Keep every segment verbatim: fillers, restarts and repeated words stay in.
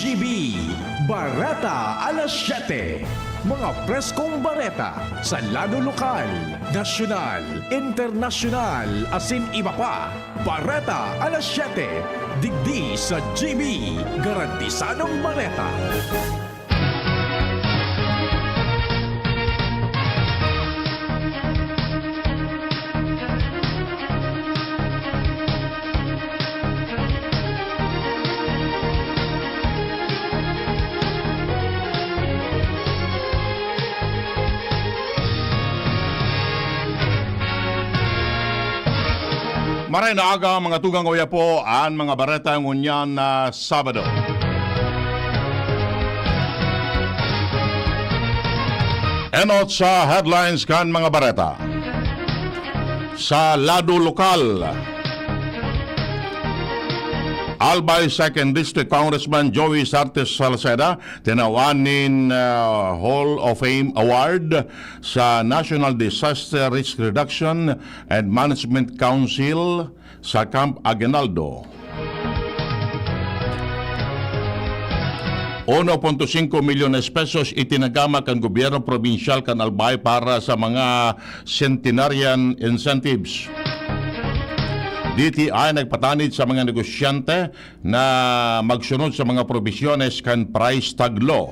G B, Bareta Alas Siyete. Mga preskong bareta sa lado lokal, nasyonal, internasyonal, asin iba pa. Bareta Alas Siyete, digdi sa G B, garantisadong bareta. Maray na aga, mga tugang, uya po an mga bareta ngunyan na Sabado. Enot sa headlines kan mga bareta. Sa lado lokal, Albay Second District Congressman Joey Sarte Salceda tinawan nin, ah, Hall of Fame Award sa National Disaster Risk Reduction and Management Council sa Camp Aguinaldo. Uno punto singko milyones pesos itinagama kan gobyerno probinsyal kan Albay para sa mga centenarian incentives. D T I nagpatanid sa mga negosyante na magsunod sa mga probisyones kan price tag law.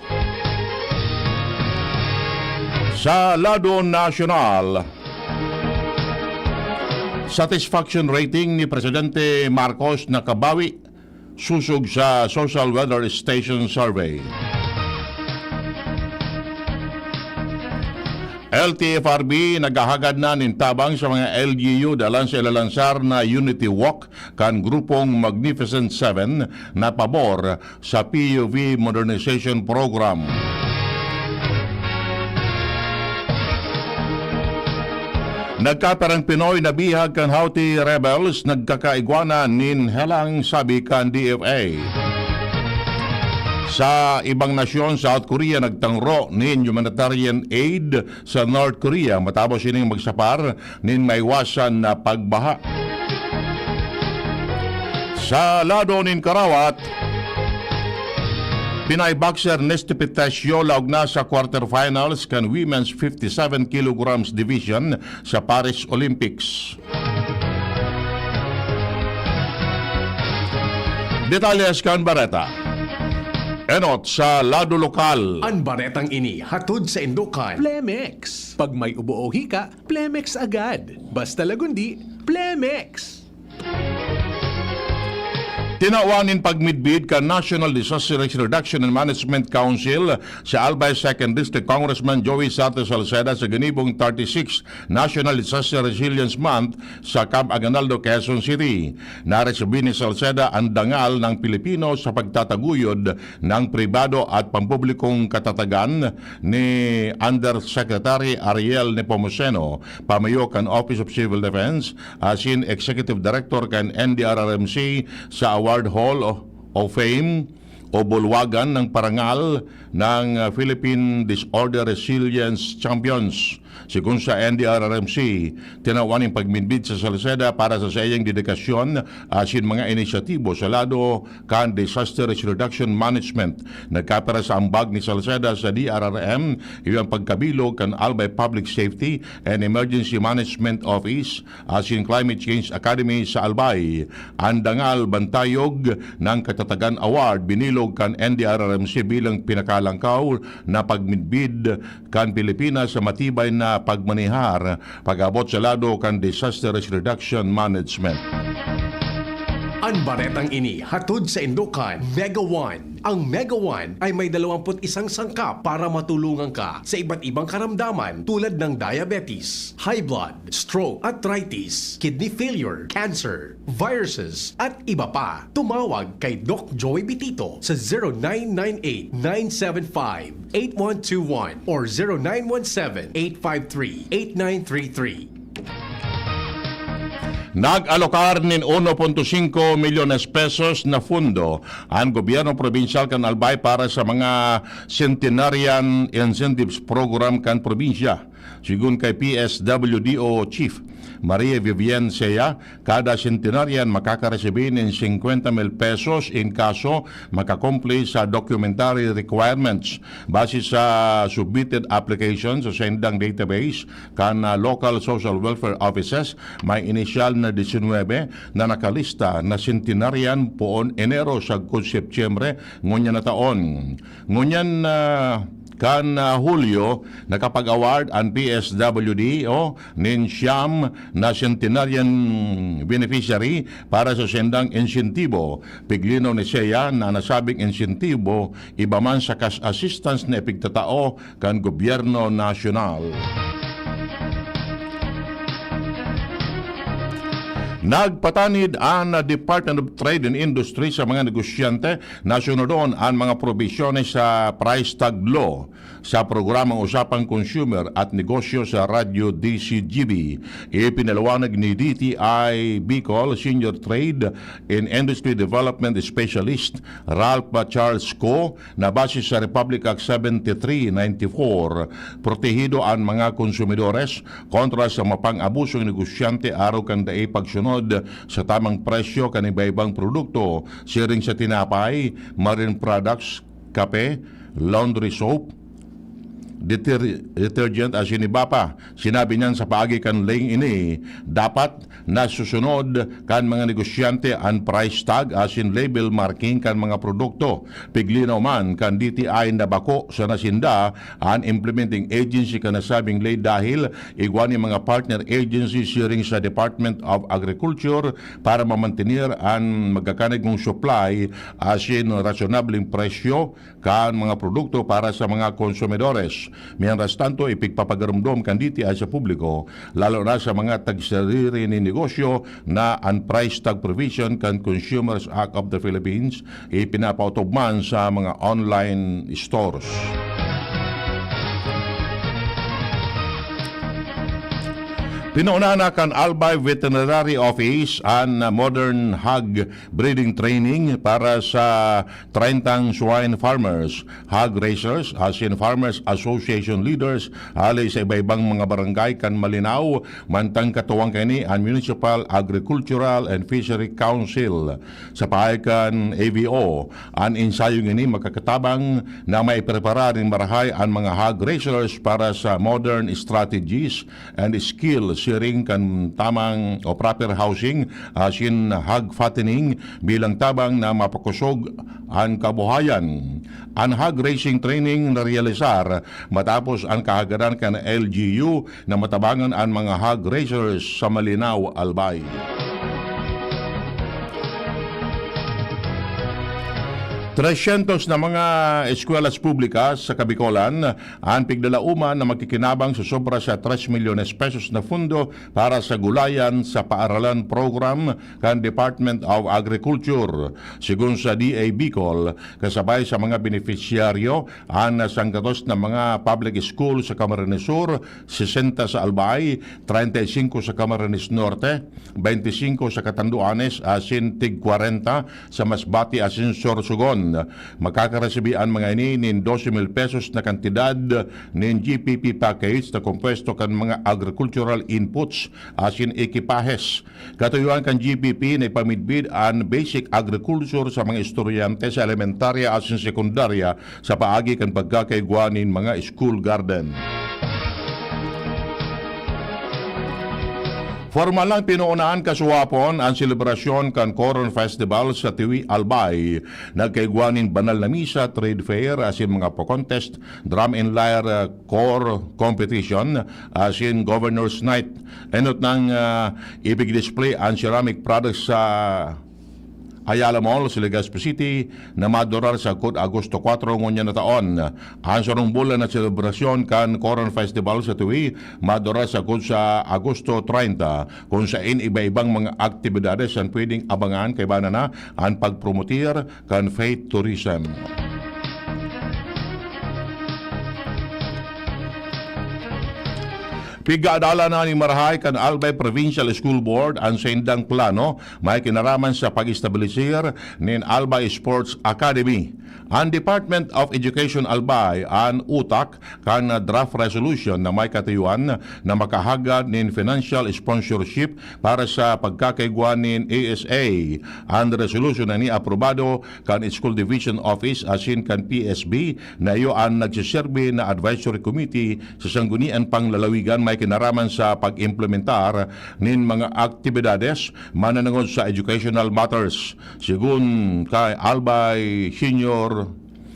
Sa lado nasyonal, satisfaction rating ni Presidente Marcos nakabawi sosog sa Social Weather Station Survey. L T F R B naghahagad na nin tabang sa mga L G U dalan sa ilalansar na Unity Walk kan grupong Magnificent Seven na pabor sa P U V Modernization Program. Nagkaperang Pinoy na bihag kan Houthi rebels nagkakaigwa na nin helang, sabi kan D F A. Sa ibang nasyon, South Korea nagtangro nin humanitarian aid sa North Korea matapos ining magsapar nin maiwasan na pagbaha. Sa lado nin karawat, Pinay boxer Nesty Petesio laog na sa quarterfinals kan Women's fifty-seven kilograms division sa Paris Olympics. Detalles kan bareta. Enot sa lado lokal. An baretang ini hatod saindo kan Plemex. Pag may ubo o hika, Plemex agad. Basta lagundi, Plemex! Tinawan nin pagmidbid kan National Disaster Risk Reduction and Management Council si Albay Second District Congressman Joey Sarte Salceda sa ginibong thirty-six National Disaster Resilience Month sa Camp Aguinaldo, Quezon City. Naresibir ni Salceda an dangal ng Pilipino sa pagtataguyod ng pribado at pampublikong katatagan ni Undersecretary Ariel Nepomuceno, pamayo kan Office of Civil Defense, asin Executive Director kan N D R R M C sa Award Hall of Fame o bulwagan ng parangal ng Philippine Disorder Resilience Champions. Sigon sa N D R R M C, tinawan nin pagmidbid si Salceda para sa saiyang dedikasyon asin mga inisyatibo sa lado kan Disaster Risk Reduction Management. Nagkapira sa ambag ni Salceda sa D R R M, iyo an pagkabilog kan Albay Public Safety and Emergency Management Office asin Climate Change Academy sa Albay. An dangal Bantayog ng Katatagan Award binilog kan N D R R M C bilang pinakalangkaw na pagmidbid kan Pilipinas sa matibay na pagmanihar pag-abot sa lado kan Disaster Risk Reduction Management. An baretang ini hatod saindo kan Mega One. Ang Mega One ay may dalawampu't isang sangkap para matulungan ka sa iba't ibang karamdaman tulad ng diabetes, high blood, stroke, arthritis, kidney failure, cancer, viruses, at iba pa. Tumawag kay Doc Joy Bitito sa zero nine nine eight, nine seven five, eight one two one or zero nine one seven, eight five three, eight nine three three. Nag-alokar nin uno punto singko milyones pesos na pondo an gobyerno probinsyal kan Albay para sa mga Centenarian Incentives Program kan probinsya. Sigon kay P S W D O Chief Maria Vivian Sea, kada centenarian makakaresibi nin singkwenta mil pesos in kaso makakumple sa documentary requirements. Base sa submitted application sa sendang database kan, ah, local social welfare offices, may inisyal na disinwebe na nakalista na centenarian poon Enero sagkod Setyembre ngunyan na taon. Ngunyan, ah, kan, ah, Hulyo, nakapag-award an P S W D O nin siyam na centenarian beneficiary para sa sendang insentibo. Piglinaw ni Sea na nasabing insentibo iba man sa cash assistance na ipigtatao kan gobyerno nasyonal. Nagpatanid an Department of Trade and Industry sa mga negosyante na sunodon an mga probisyones sa price tag law sa programang Usapang Consumer at Negosyo sa Radyo D C G B. Ipinaliwanag ni D T I Bicol Senior Trade and Industry Development Specialist Ralph Charles Co na base sa Republic Act seventy-three ninety-four, protehido an mga konsumidores kontra sa mapang-abusong negosyante arog kan dai pagsunod sa tamang presyo kan iba-ibang produkto, siring sa tinapay, marine products, kape, laundry soap, deter-, detergent asin iba pa. Sinabi niyan sa paagi kan laying ini, dapat nasusunod kan mga negosyante an price tag asin label marking kan mga produkto. Piglinaw man kan D T I na bako sana sinda an implementing agency kan nasabing ley dahil igwa nin mga partner agency siring sa Department of Agriculture para mamantener an magkakanigong supply asin rasonableng presyo kan mga produkto para sa mga konsumidores. Mientras tanto, ipigpapagarumdom kan D T I sa publiko, lalo na sa mga tagsariri nin negosyo, na an price tag provision kan Consumers Act of the Philippines ipinapaotob man sa mga online stores. Pinauna na kan Albay Veterinary Office an modern hog breeding training para sa trentang swine farmers, hog raisers, asin Farmers Association leaders hale sa iba-ibang mga barangay kan Malinao, mantang katuwang kaini an Municipal Agricultural and Fishery Council. Sa pahay kan A V O, an ensayong ini makakatabang na maiprepara nin marahay an mga hog raisers para sa modern strategies and skill siring kan tamang o proper housing asin hog fattening bilang tabang na mapakosog an kabuhayan. An hog raising training narealisar matapos an kahagadan kan L G U na matabangan an mga hog raisers sa Malinao, Albay. Tresyentos na mga eskwela's publikas sa Kabikolan an piglalauman na magkikinabang sa sobra sa tres milyones pesos na pundo para sa Gulayan sa Paaralan program kan Department of Agriculture. Sigon sa D A Bicol, kasabay sa mga benepisyaryo, an sanggatos na mga public school sa Camarines Sur, sesenta sa Albay, treinta y cinco sa Camarines Norte, veinticinco sa Catanduanes, asin tig kwarenta sa Masbate asin Sorsogon. Makakaresibi an mga ini nin doce mil pesos na kantidad nin G P P package na kompuesto kan mga agricultural inputs asin ekipahes. Katuyuan kan G P P na ipamidbid an basic agriculture sa mga estudyante sa elementarya asin sekundarya sa paagi kan pagkakaigwa nin mga school garden. Formal lang pinuunaan kasuwapon an selebrasyon kan Coron Festival sa Tiwi, Albay. Nagkaigwa nin banal na misa, trade fair, asin mga pa-contest, drum and lyre, uh, corps competition, asin Governor's Night. Enot nang, uh, ipig-display an ceramic products sa Ayala Mall sa Legazpi City na madurar sagkod Agosto kwatro ngunyan na taon. An sarong bulan na selebrasyon kan Coron Festival sa Tiwi madurar sagkod sa Agosto treinta, kung sain iba-ibang mga aktibidades an pwedeng abangan kaiba na an pagpromotir kan faith tourism. Pigaadalan na ni marahay kan Albay Provincial School Board an saindang plano may kinaraman sa pag-establisir nin Albay Sports Academy. An Department of Education Albay an utak kan draft resolution na may katuyuan na makahagad nin financial sponsorship para sa pagkakaigwa nin A S A. An resolution na niaprobado kan School Division Office asin kan P S B na iyo an nagsiserbi na advisory committee sa Sangguniang Panglalawigan may kinaraman sa pag-implementar nin mga aktibidades mananangod sa educational matters. Sigun kay Albay Senior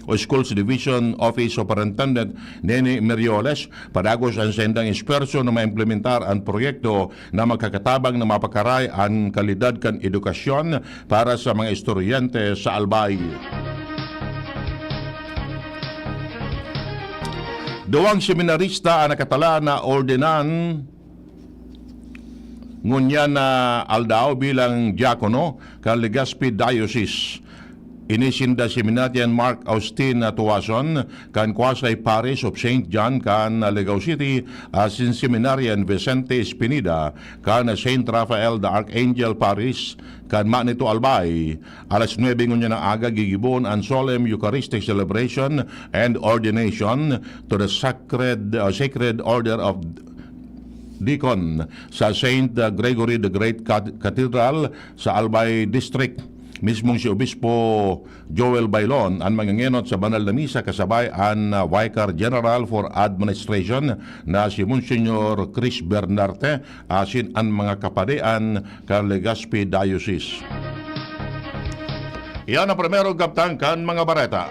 o Schools Division Office Superintendent Nene Merioles, padagos an saindang esfuerso na maimplementar an proyekto na makakatabang na mapakaray an kalidad kan edukasyon para sa mga estudyante sa Albay. Duwang seminarista an nakatala na ordinan ngunyan na aldaw bilang diakono kan Legazpi Diocese. Ini sinda si Minatian Mark Austin Tuason kan Quasi Parish of Saint John kan Legao City, asin Seminarian Vicente Espinida kan Saint Raphael the Archangel Parish kan Manito, Albay. Alas nuebe ngunyan na aga gigibon an solemn Eucharistic celebration and ordination to the Sacred, uh, Sacred Order of Deacon sa Saint Gregory the Great Cath-, Cathedral sa Albay District. Mismong si Obispo Joel Bailon an mangengenot sa banal na misa, kasabay an, uh, Vicar General for Administration na si Monsignor Chris Bernarte asin an mga kapadean kan Legazpi Diocese. Iyan ang primerong kabtang kan mga bareta.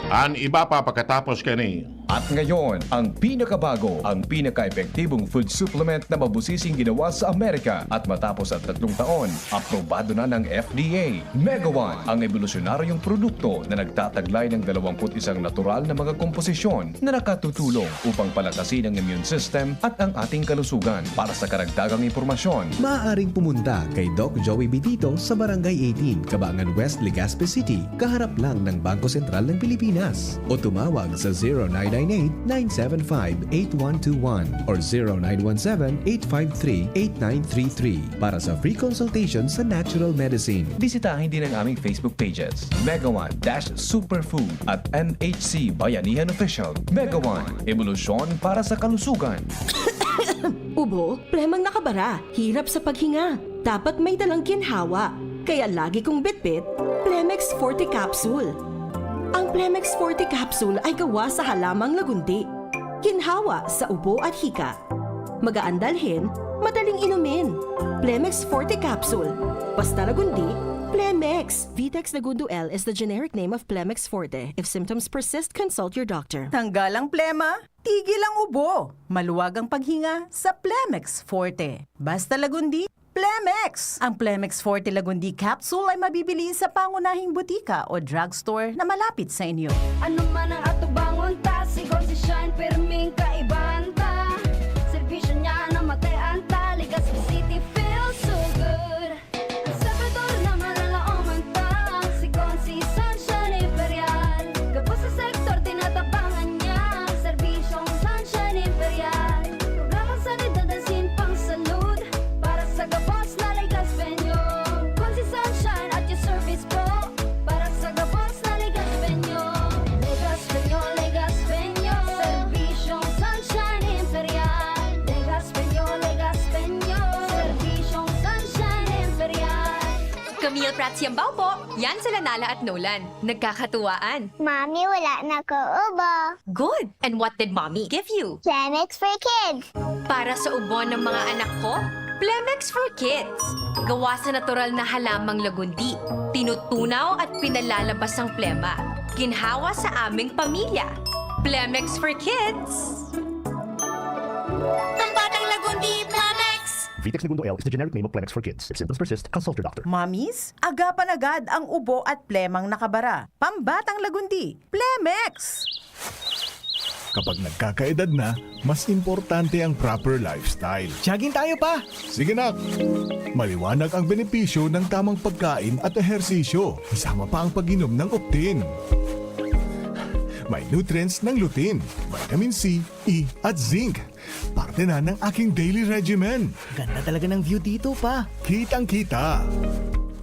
An iba pa pakatapos kani. At ngayon, ang pinakabago, ang pinaka-epektibong food supplement na mabusising ginawa sa Amerika at matapos ang tatlong taon, aprobado na ng F D A. Mega One, ang ebolusyonaryong produkto na nagtataglay ng dalawampu't isang natural na mga komposisyon na nakatutulong upang palakasin ang immune system at ang ating kalusugan. Para sa karagdagang impormasyon, maaaring pumunta kay Doc Joey Bitito sa Barangay eighteen, Cabangan West, Legazpi City, kaharap lang ng Bangko Sentral ng Pilipinas. O tumawag sa zero nine nine eight, nine seven five, eight one two one or zero nine one seven, eight five three, eight nine three three para sa free consultation sa natural medicine. Bisitahin din ang aming Facebook pages, Mega One dash Superfood at M H C Bayanihan Official. Mega One, ebolusyon para sa kalusugan. Ubo, plemang nakabara, hirap sa paghinga. Dapat may dalang ginhawa. Kaya lagi kong bitbit, Plemex Forte Capsule. Ang Plemex Forte Capsule ay gawa sa halamang lagundi. Ginhawa sa ubo at hika. Magaan dalhin, madaling inumin. Plemex Forte Capsule. Basta lagundi, Plemex. Vitex Lagundo L is the generic name of Plemex Forte. If symptoms persist, consult your doctor. Tanggal ang plema, tigil ang ubo. Maluwag ang paghinga sa Plemex Forte. Basta lagundi, Plemex! Ang Plemex Forte Lagundi Capsule ay mabibili sa pangunahing butika o drugstore na malapit sa inyo. Ano man ang atubangon ta, sigon si Shine, pirming kaibahan ta. Serbisyo niya na matean ta, Legazpi City feels so good. Ang servidor na malalaoman ta, sigon si Sunshine Imperial. Gabos sa sektor, tinatabangan niya, serbisyong Sunshine Imperial. Programa sanidad asin pangsalud, para sa gabos na Legazpeño. Kun si Sunshine at your service po, para sa gabos na Legazpeño. Legazpeño, Legazpeño, serbisyong Sunshine Imperial. Legazpeño, Legazpeño, serbisyong Sunshine Imperial. Camille Prats Yambao po. Yan sila Nala at Nolan. Nagkakatuwaan. Mami, wala na ko ubo. Good! And what did Mommy give you? Plemex for Kids. Para sa ubo ng mga anak ko, Plemex for Kids. Gawa sa natural na halamang lagundi, tinutunaw at pinalalabas ang plema. Ginhawa sa aming pamilya. Plemex for Kids. Pambatang lagundi, Plemex! Vitex Negundo L is the generic name of Plemex for Kids. If symptoms persist, consult your doctor. Mommies, agapan agad ang ubo at plemang nakabara. Pambatang lagundi, Plemex! Kapag nagkakaedad na, mas importante ang proper lifestyle. Jogging tayo, Pa! Sige, nak! Maliwanag ang benepisyo ng tamang pagkain at ehersisyo, kasama pa ang pag-inom ng Optin. May nutrients ng lutein, vitamin C, E at zinc para Yan na ang aking daily regimen. Ganda talaga ng view dito, pa. Kitang-kita.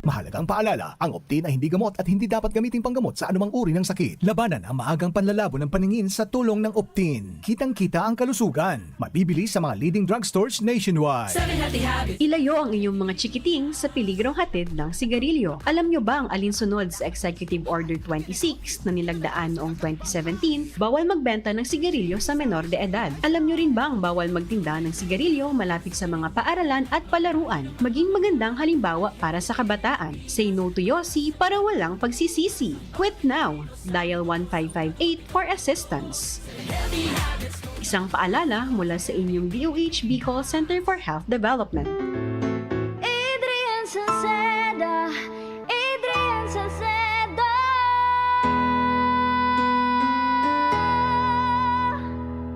Mahalagang paalala, ang Optin ay hindi gamot at hindi dapat gamiting panggamot sa anumang uri ng sakit. Labanan ang maagang panlalabo ng paningin sa tulong ng Optin. Kitang-kita ang kalusugan. Mabibili sa mga leading drugstores nationwide. Seven Healthy Habits. Ilayo ang inyong mga chikiting sa peligrong hatid ng sigarilyo. Alam nyo bang alinsunod sa Executive Order twenty-six na nilagdaan noong twenty seventeen, bawal magbenta ng sigarilyo sa menor de edad? Alam nyo rin bang bawal magtinda ng sigarilyo malapit sa mga paaralan at palaruan? Maging magandang halimbawa para sa kabataan. Say no to Yossi para walang pagsisisi. Quit now! Dial one five five eight for assistance. Isang paalala mula sa inyong D O H Bicol Center for Health Development. Adrian Salceda, Adrian Salceda.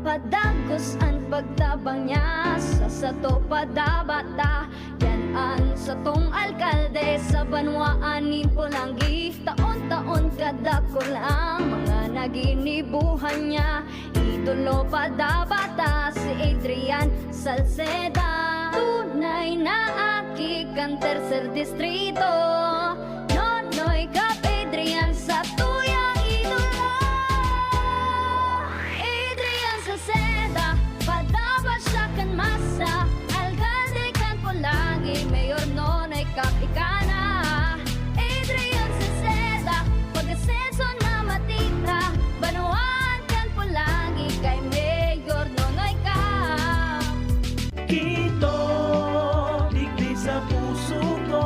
Padagos an pagtabang niya sa sato padabata. Yan an satong alkalde sa banwaan nin Polangui. Taon-taon kadakul ang mga naginibuhan niya. Idolo padabata si Adrian Salceda. Tunay na aki kan tercer distrito. Nonoy Cap Adrian sa tuyang idolo. Adrian Salceda, padaba siya kan masa. Alkalde kan Polangui, Mayor Nonoy Cap ika na. Adrian Salceda, pag-asenso na matira. Banwaan kan Polangui kay Mayor Nonoy Cap. Quito, digdi sa puso ko,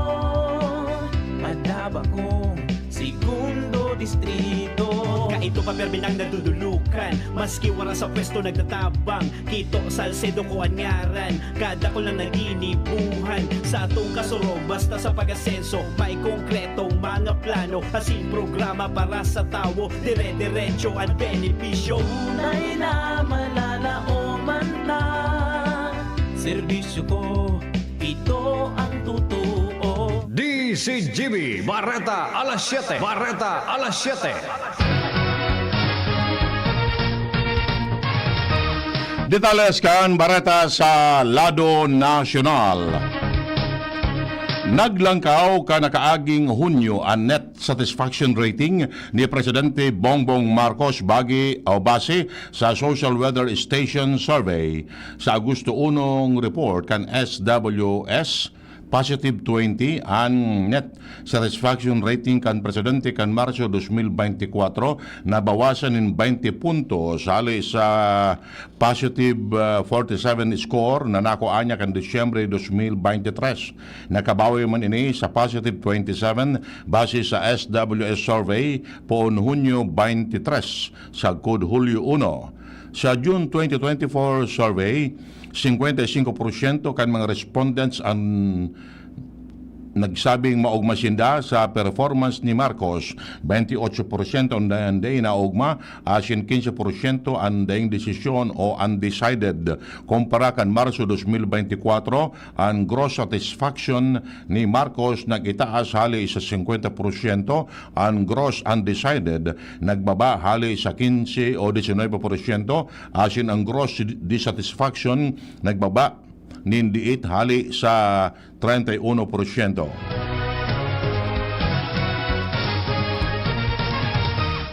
madaba kong segundo distrito. Kaito pa, permi nang nadudulukan, maski wara sa pwesto nagtatabang. Quito, Salcedo ko an ngaran, kadakul na naginibuhan. Sa atong kasurog, basta sa pag-asenso, may konkretong mga plano, asin programa para sa tawo. Dire-diretso an benepisyo. Tunay na malalaoman ta. Serbisyo ko, ito ang totoo. D C G B, Bareta alas siyete. Bareta alas siyete. Detalles kan bareta sa lado nasyonal. Naglangkaw kan nakaaging Hunyo an net satisfaction rating ni Presidente Bongbong Marcos bagi o base sa Social Weather Station Survey. Sa Agosto unong report kan S W S, positive twenty an net satisfaction rating kan presidente kan Marso dos mil beintikwatro, nabawasan nin baynte puntos hali sa positive, ah, forty-seven score na nakuha niya kan Disyembre dos mil beintitres. Nakabawi man ini sa positive twenty-seven base sa S W S survey poon Hunyo beintitres, sagkod Hulyo uno. Sa June twenty twenty-four survey, singkwenta y singko porsyento kan mga respondents an nagsabing maogma sinda sa performance ni Marcos, bentiocho porsyento an daing naogma, asin kinse porsyento an daing desisyon o undecided. Kumpara kan Marso dos mil beintikwatro, an gross satisfaction ni Marcos nag-itaas hali sa singkwenta porsyento, an gross undecided nagbaba hali sa kinse o disinuybe porsyento, asin an gross dissatisfaction nagbaba nin diit hali sa treinta y uno porsyento.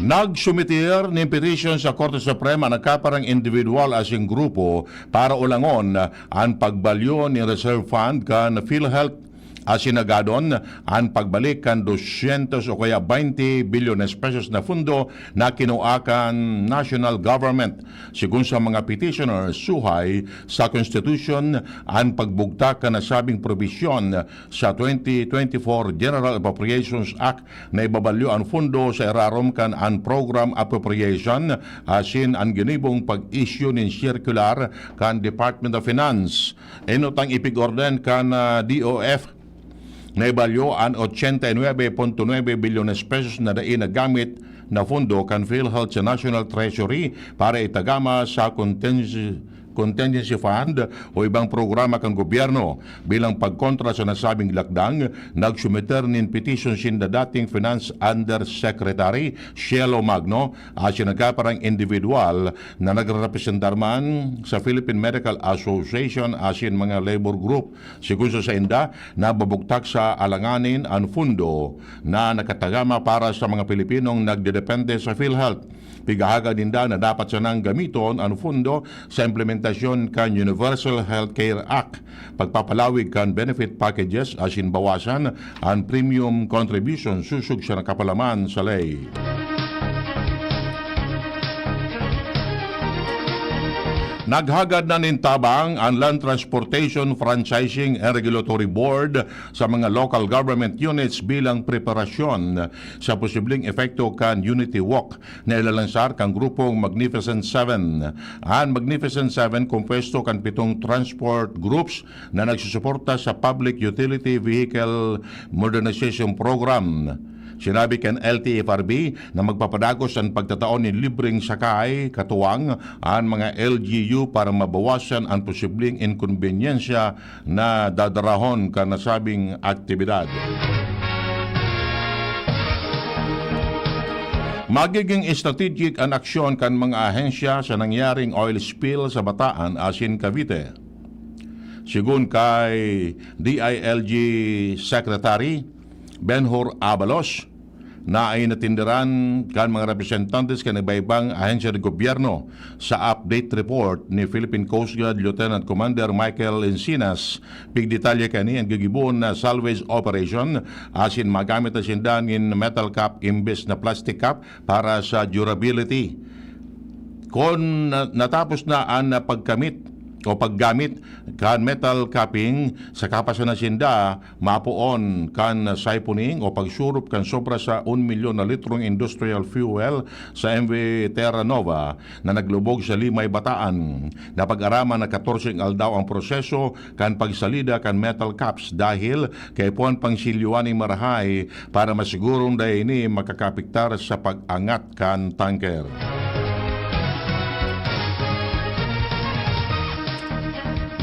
Nagsumitir nin petisyon sa Korte Suprema na kaparang individual asin grupo para ulangon an pagbalyo nin reserve fund kan PhilHealth asin agadon an pagbalik kan dosyentos o kaya baynte bilyones pesos na fundo na kinua kan national government. Sigon sa mga petitioner, suhay sa Constitution an pagbugtak kan nasabing probisyon sa twenty twenty-four General Appropriations Act na ibabalyo an fundo sa irarom kan an program appropriation asin an ginibong pag-issue nin circular kan Department of Finance. Enot ang ipig-orden kan, ah, D O F na ibalyo an ochenta y nuebe punto nuebe bilyones pesos na dai nagamit na fundo kan PhilHealth sa National Treasury para itagama sa contingency, Contingency Fund o ibang programa kan gobyerno. Bilang pagkontra sa nasabing lakdang, nagsumiter nin petisyon sinda dating Finance Undersecretary Cielo Magno asin nagkaparang individual na nagrerepresentar man sa Philippine Medical Association asin mga labor group. Sigon sa sainda, nabubugtak sa alanganin an fundo na nakatagama para sa mga Pilipinong nagdedepende sa PhilHealth. Pigahagad ninda na dapat sanang gamiton an fundo sa implementasyon kan Universal Healthcare Act, pagpapalawig kan benefit packages asin bawasan an premium contribution sosog sa nakapalaman sa ley. Naghagad na nin tabang an Land Transportation Franchising and Regulatory Board sa mga local government units bilang preparasyon sa posibleng epekto kan Unity Walk na ilalansar kan grupong Magnificent Seven. An Magnificent Seven kompuesto kan pitong transport groups na nagsusuporta sa Public Utility Vehicle Modernization Program. Sinabi kan L T F R B na magpapadagos an pagtatao nin libreng sakay katuwang an mga L G U para mabawasan an posibleng inkonbenyensya na dadarahon kan nasabing aktibidad. Magiging strategic an aksyon kan mga ahensya sa nangyaring oil spill sa Bataan asin Cavite. Sigon kay D I L G Secretary Benhur Abalos, naay natinderan kan mga representantes kan iba-ibang ahensya ng gobyerno sa update report ni Philippine Coast Guard Lieutenant Commander Michael Encinas. Pigdetalye kani an gigibohon na salvage operation asin magamit na sinda nin metal cap imbes na plastic cap para sa durability. Kon na-, natapos na an pagkamit o paggamit kan metal capping, saka pa sana sinda mapoon kan siphoning o pagsurup kan sobra sa un milyon na litrong industrial fuel sa M V Terra Nova na naglubog sa Limay, Bataan. Napag-araman na katorseng aldaw ang proseso kan pagsalida kan metal caps dahil kaipuhan pang silyuan nin marahay para masigurong dai ini makakaapektar sa pag-angat kan tanker.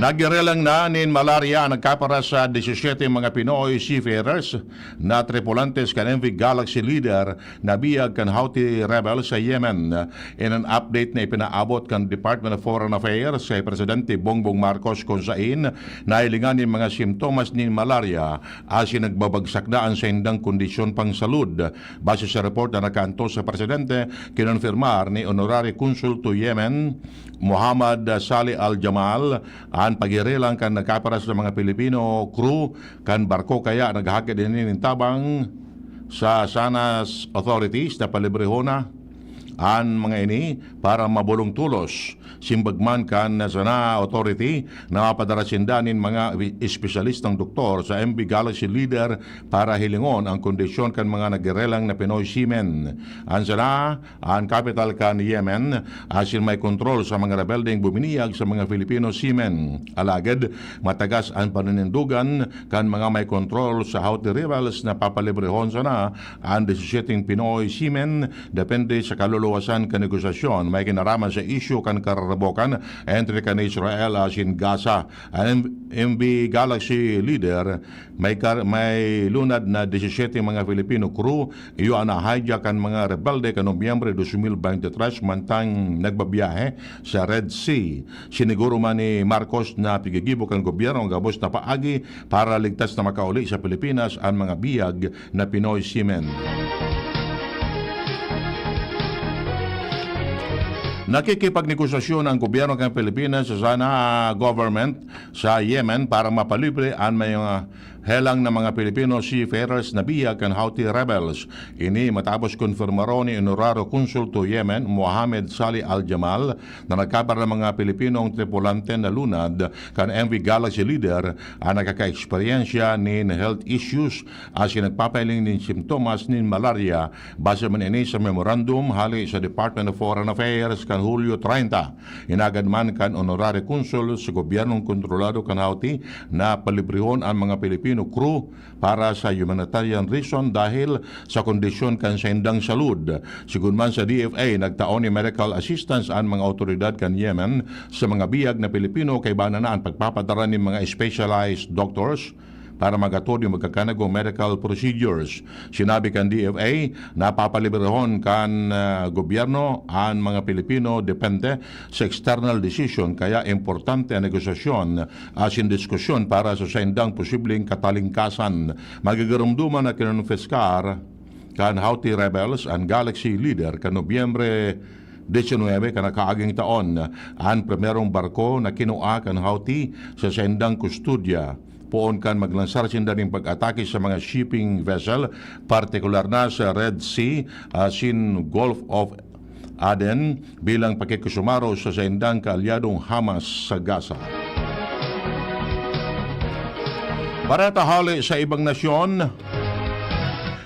Nagirelang na nin malarya an nagkapara sa disisiete mga Pinoy seafarers na tripulantes kan M V Galaxy Leader na biyag kan Houthi rebel sa Yemen. In an update na ipinaabot kan Department of Foreign Affairs kay Presidente Bongbong Marcos, kun sain nahilingan nin mga simptomas nin malarya asin nagbabagsak na an saindang kondisyon pangsalud. Base sa report na nakaantos sa Presidente, kinonfirmar ni Honorary Consul to Yemen, Muhammad Salih Al-Jamal, an pagirilang kan nagkaparas na mga Pilipino crew kan barko, kaya naghagad ini nin tabang sa Sanas authorities na palibrehon na an mga ini para mabolong tolos. Simbag man kan Sana Authority na mapadara sinda nin mga espesyalistang doktor sa M V Galaxy Leader para hilingon ang kondisyon kan mga nagirelang na Pinoy seamen. An Sana, an kapital kan Yemen, asin may kontrol sa mga rebeldeng buminiyag sa mga Filipino seamen. Alagad, matagas an paninindogan kan mga may kontrol sa Houthi rebels na papalibrehon sana an disisiete Pinoy seamen, depende sa kaluluwasan kan negosasyon. May kinaraman sa isyu kan kararabokan entre kan Israel asin Gaza. An M V Galaxy Leader, may kar-, may lunad na disisiete mga Filipino crew, iyo an na-hijack kan mga rebelde kan Nobyembre dos mil bente tres, mantang nagbabiyahe sa Red Sea. Siniguro man ni Marcos na pigigibo kan gobyerno ang gabos na paagi para ligtas na makauli sa Pilipinas an mga biyag na Pinoy seamen. Nakikipagnegosasyon ang gobyerno kan Pilipinas sa Sana government sa Yemen para mapalibre an mga helang na mga Pilipino seafarers na biyag kan Houthi rebels. Ini matapos konfirmaron ni Honorario Consul to Yemen, Mohammed Salih Al-Jamal, na nagkaparang mga Pilipinong tripulante na lunad kan M V Galaxy Leader an nakakaeksperyensya nin health issues asin nagpapahiling nin simptomas nin malarya, base man ini sa memorandum hale sa Department of Foreign Affairs kan Hulyo treinta. Inagad man kan Honorary Consul sa gobyernong kontrolado kan Houthi na palibrehon an mga Pilipino crew para sa humanitarian reason dahil sa kondisyon kan saindang salud. Sigun man sa D F A, nagtao ni medical assistance an mga awtoridad kan Yemen sa mga biyag na Pilipino kaiba na an pagpapadara nin mga specialized doctors para magatod nin magkakanagong medical procedures. Sinabi kan D F A na papalibrehon kan, ah, gobyerno an mga Pilipino depende sa external decision, kaya importante an negosasyon asin diskusyon para sa saindang posibleng katalingkasan. Magigiromdoman na kinonfiskar kan Houthi rebels an Galaxy Leader kan Nobyembre diecinuebe kan nakaaging taon, an primerong barko na kinua kan Houthi sa saindang kustodya. Poon kan maglansar sinda nin pag-atake sa mga shipping vessel, partikular na sa Red Sea asin Gulf of Aden, bilang pakikisumaro sa saindang kaalyadong Hamas sa Gaza. Bareta hale sa ibang nasyon.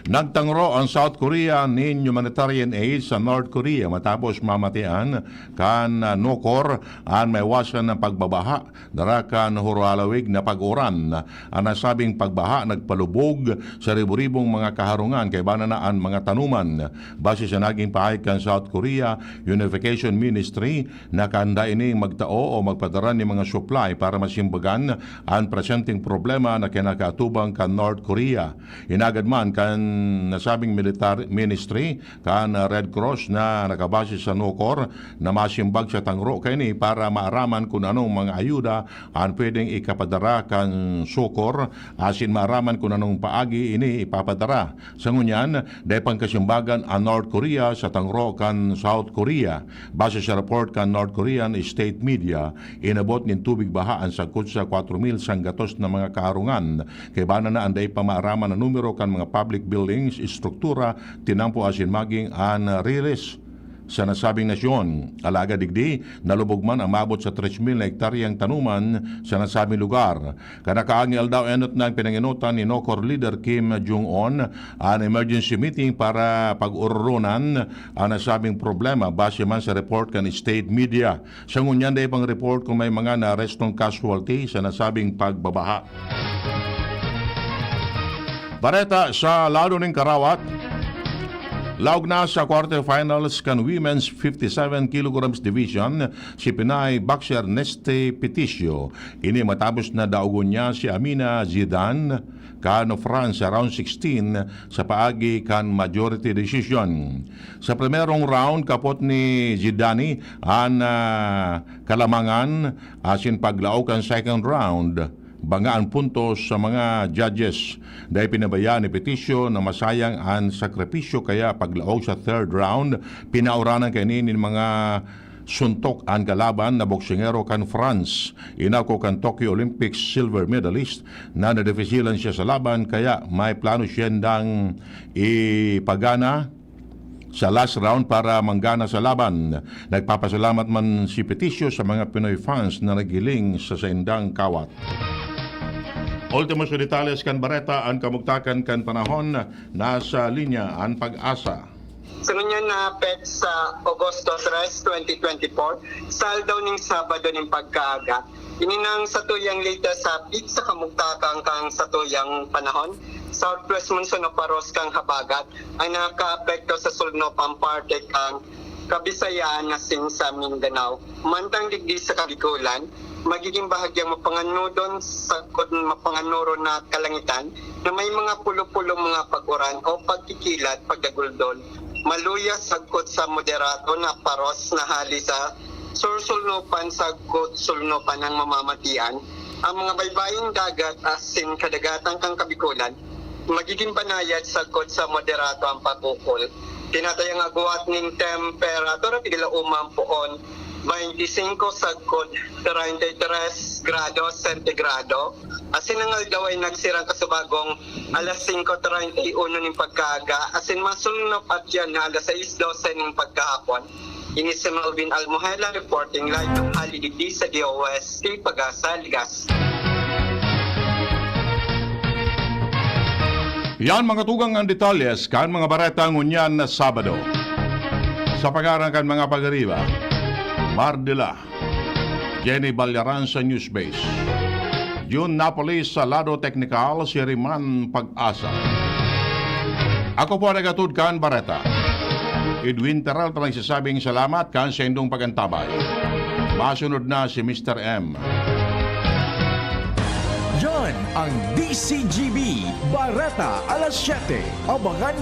Nagtangro an South Korea nin humanitarian aid sa North Korea matapos mamatian kan, ah, nokor an maiwasan na pagbabaha dara kan huralawig na pag-uran. An nasabing pagbaha nagpalubog sa ribo-ribong mga kaharungan kaiba na an mga tanuman. Base sa naging pahayag kan South Korea Unification Ministry, nakahanda ining magtao o magpadara nin mga supply para masimbagan an presenteng problema na kinakaatubang kan North Korea. Inagad man kan nasabing militar ministry kan Red Cross na nakabase sa Nokor na masimbag sa tangro kaini para maaraman kun anong mga ayuda an pwedeng ikapadara kan Sukor asin maaraman kun anong paagi ini ipapadara. Sa ngunyan, dai pangkasimbagan an North Korea sa tangro kan South Korea. Base sa report kan North Korean state media, inabot nin tubig baha an sagkod sa kwatro mil sanggatos na mga kaharungan. Kaiba na an dai pa maaraman na numero kan mga public buildings, estruktura, tinampo asin maging an rilis sa nasabing nasyon. Alagad digdi, nalubog man an maabot sa tres mil na hektaryang tanuman sa nasabing lugar. Kan nakaaging aldaw, enot na an pinangenotan ni Nokor leader Kim Jong-un an emergency meeting para pag-ororonan an nasabing problema, base man sa report kan state media. Sa ngunyan, dai pang report kung may mga naarestong casualty sa nasabing pagbabaha. Bareta sa lado nin karawat. Laog na sa quarterfinals kan Women's fifty-seven kilograms division si Pinay boxer Nesty Peticio. Ini matapos na daogon niya si Amina Zidane kan France sa round sixteen sa paagi kan majority decision. Sa primerong round, kapot ni Zidane an, ah, kalamangan asin paglaog kan second round, banga an puntos sa mga judges. Dai pinabayaan ni Peticio na masayang an sakripisyo, kaya paglaog sa third round, pinauranan kaini nin mga suntok an kalaban na boksingero kan France. Inako kan Tokyo Olympics silver medalist na nadefisilan siya sa laban, kaya may plano siyang ipagana sa last round para manggana sa laban. Nagpapasalamat man si Peticio sa mga Pinoy fans na naghiling sa saindang kawat. Ultimo sa detalles kan bareta, an kamugtakan kan panahon, nasa linya an Pag-asa. Sa ngunyan na petsa, Agosto tres, twenty twenty-four, sa aldaw ning Sabado ning pagkaaga, ini nang satuyang latest sa pit sa kamugtakan kan satuyang panahon, southwest monsoon o paros kan habagat, ang nakakaapekto sa sulnopang parte kan Kabisayan asin sa Mindanao. Mantang digdi sa Kabikolan, magiging bahagyang mapanganodon sagkod mapanganuron na kalangitan na may mga pulo-pulo mga pag-uran o pagkikilat, pagdaguldol. Maluya sagkod sa moderato na paros na hali sa sursulnupan sagkod sulnupan ang mamamatian. Ang mga baybaying dagat asin kadagatan kan Kabikolan, magiging banayad sagkod sa moderato ang pag-ukol. Tinatayang agwat nin temperatura, tigila umang poon, twenty-five sagkod treinta y tres grado sentigrado. Asin ang aldaw ay nagsirang kasubagong alas singko treinta y uno nin pagkaaga, asin masulnop at yan na alas sais dose nin pagkahapon. Ini si Melvin Almohela reporting live hali digdi sa D O S T Pag-asa, Legazpi. Yan, mga tugang, ang detalles kan mga bareta ngunyan na Sabado. Sa pangaran kan mga pag-ariba, Mardila. Jenny Ballaran sa Newsbase. Jun Napoli sa lado teknikal, si Riman Pag-asa. Ako po nagatod kan Bareta. Edwin Peralta nagsasabing salamat kan saindong pag-antabay. Masunod na si Mister M. Yan ang D C G B Bareta alas siyete. Abangan